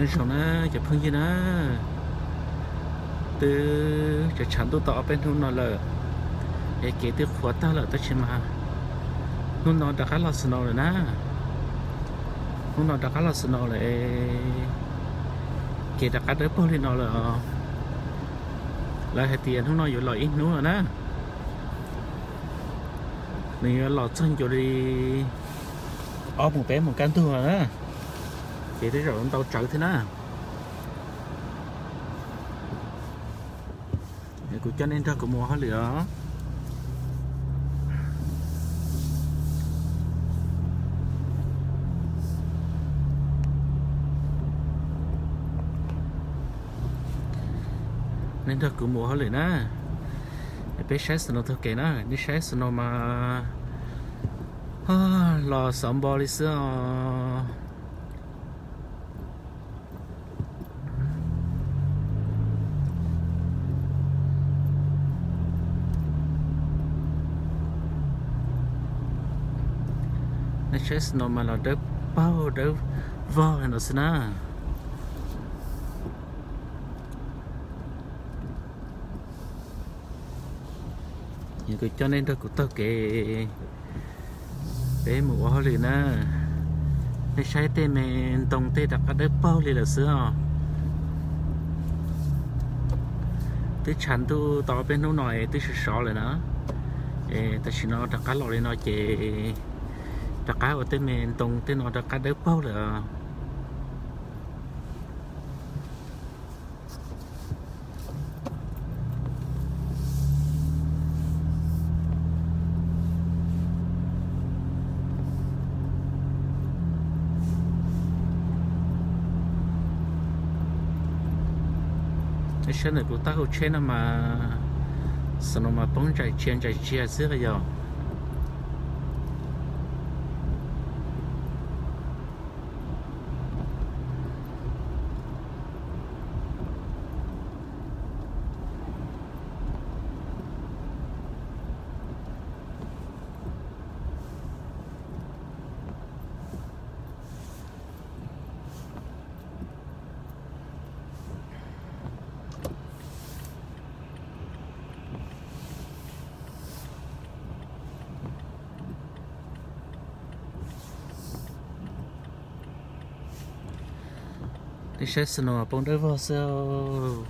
Zoo na cov phooj ywg na, twb tshav ntuj tau ob peb hnub no lawm, es kev twb qhuav tag lawm tab sis mas hnub no rov qab los snow lawm na. Hnub no rov qab los snow lawm, kev rov qab dawb paug li no lawm os. Lawv hais tias hnub no yuav los ib hnub no na, nws yuav los txog ncuav li ob moos peb moos kaj ntug na, ces tej zaum ntau tsawv thiab na. Kuv coj nej nrog kuv mus ua hauj lwm os. Nej nrog kuv mus ua hauj lwm na. Peb saib snow taug kev na, nej saib snow mas los xov npo li xwb os. Nej saib snow mas los dawb paug dawb vog no xwb na. Kuv coj nej nrog kuv taug kev, peb mus ua hauj lwm na. Nej saib tej me ntoo tej rov qab dawb paug li lawm xwb os. Twb tshav ntuj tau peb hnub no es twb sov sov lawm na. Es tam sim no rov qab los li no ces rov qab ua tej me ntoo tej no rov qab dawb paug lawm. Saib ntawm kuv taub hau tsheb no mas, snow mas poob ntsais tsia ntsais tsia xwb yog. Nej saib snow poob dawb vog xwb.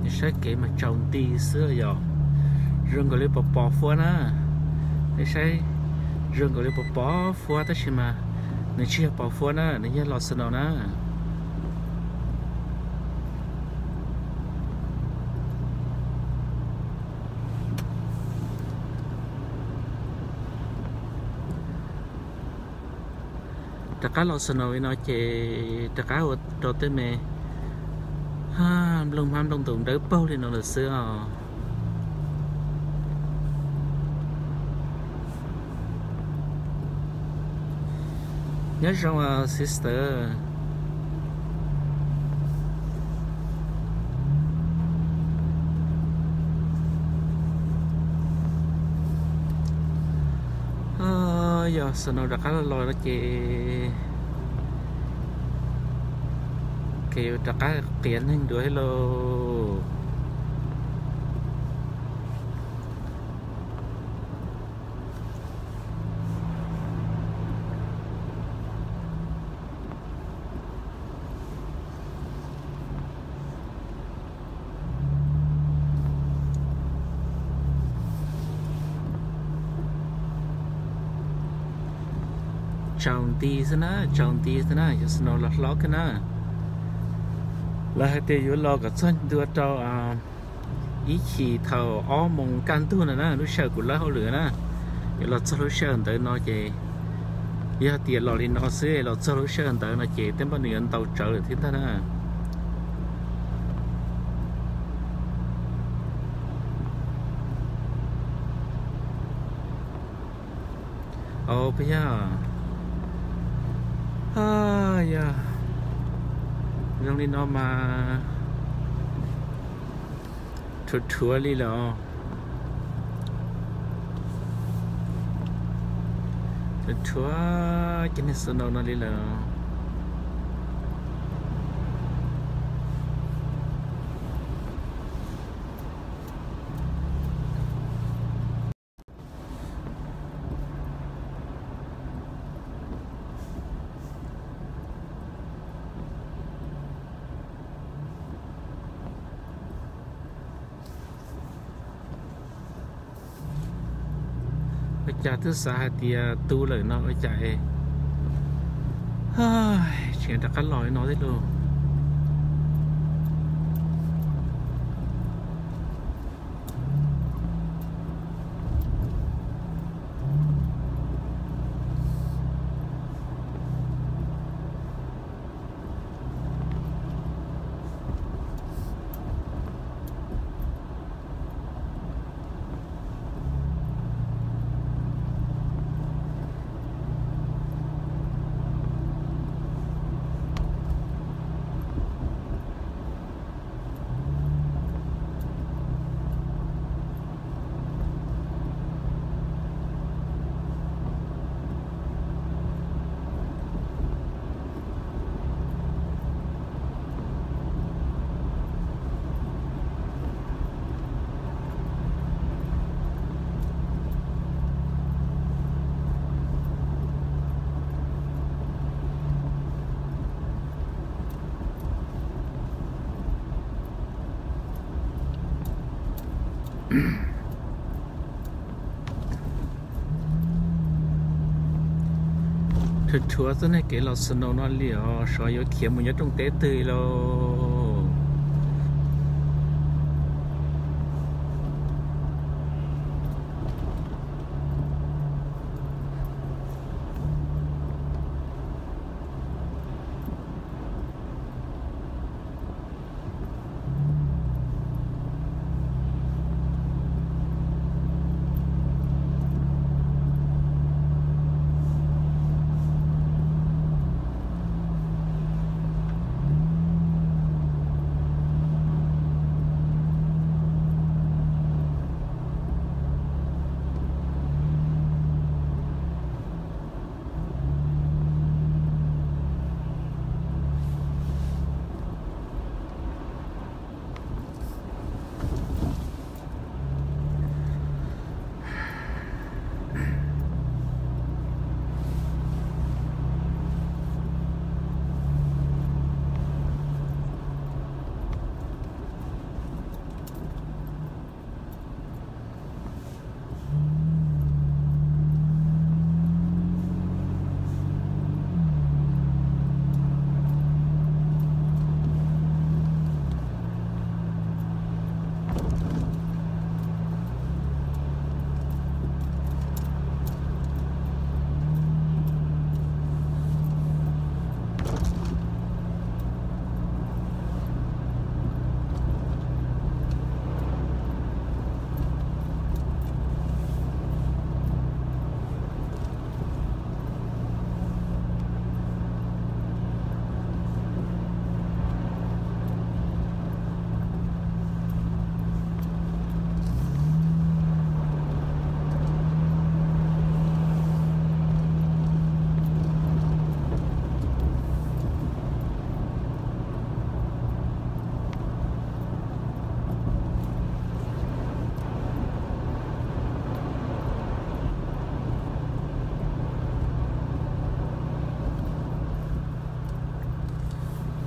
Nej saib kev mas tsaus nti xwb yog, zoo nkaus li pos pos huab na. Nej saib, zoo nkaus li pos pos huab tab sis mas nws tsis yog pos huab na, nws yog los snow na. Rov qab los snow li no ces rov qab ua rau tej me nplooj hmab nplooj ntoos dawb paug li no lawm xwb os. Nyob zoo sister. Yog snow rov qab los no ces kev rov qab qias neeg dua thiab lauj. Tsaus nti xwb na, tsaus nti xwb na, yog snow los hlob kawg na. Lawv hais tias yuav los kom txog ntua rau ib chim thaum ob moos kaj ntug no na, lub sij hawm kuv lawb hauj lwm na. Yuav los txog lub sij hawm ntawd no ces, yog tias los li no xwb los txog lub sij hawm ntawd no ces tej npaj nws yuav ntau tsawv lawm thiab ntag na. Au, peb yog, yog zoo li no mas rhuav rhuav li lawm. Rhuav rhuav cov niag snow no li lawm. Ua cas twb xav hais tias tu lawm no ua cas es tseem rov qab los li no thiab lauj. Rhuav rhuav txoj niag kev los snow no li os, xyov yuav khiav mus nyob rooj teb twg lauj.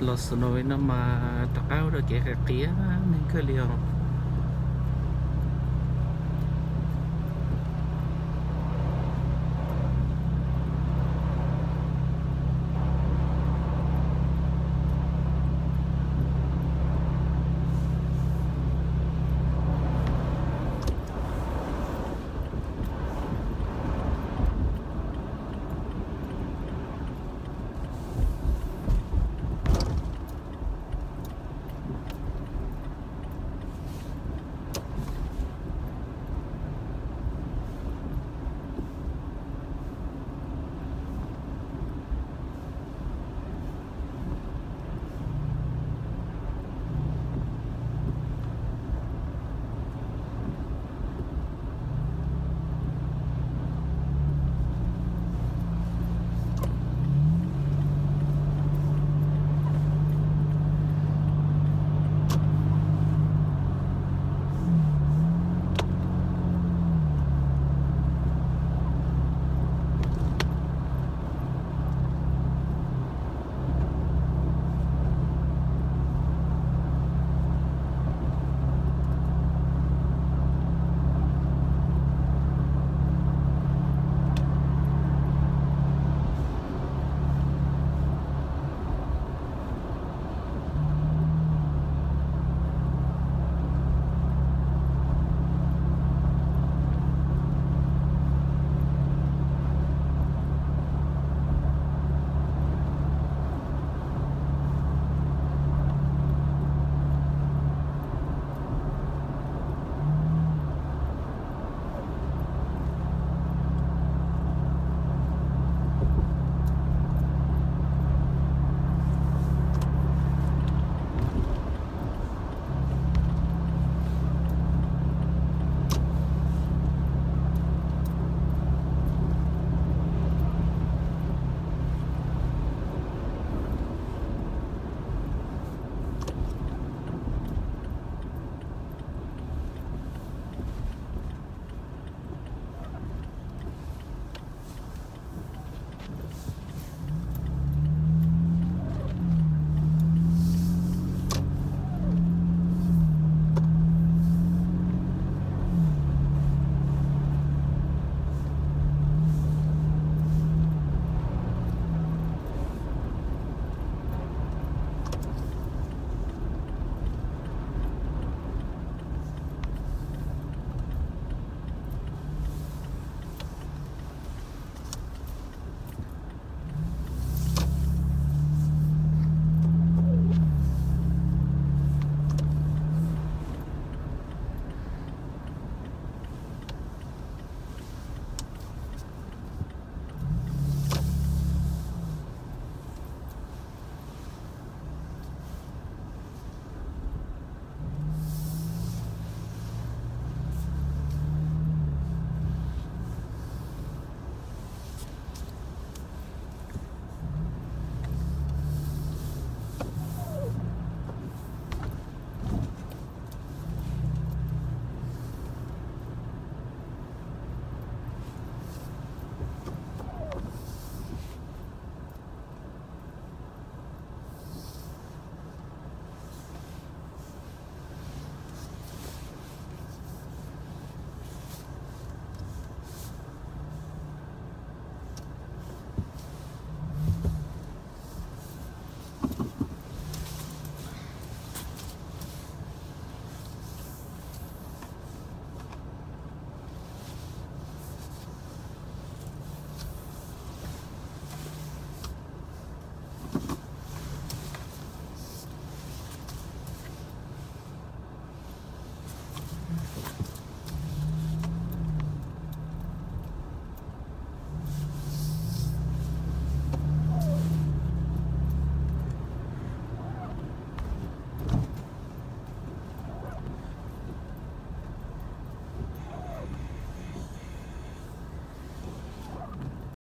Los snow no mas rov qab ua rau kev qias qias neeg kawg li os.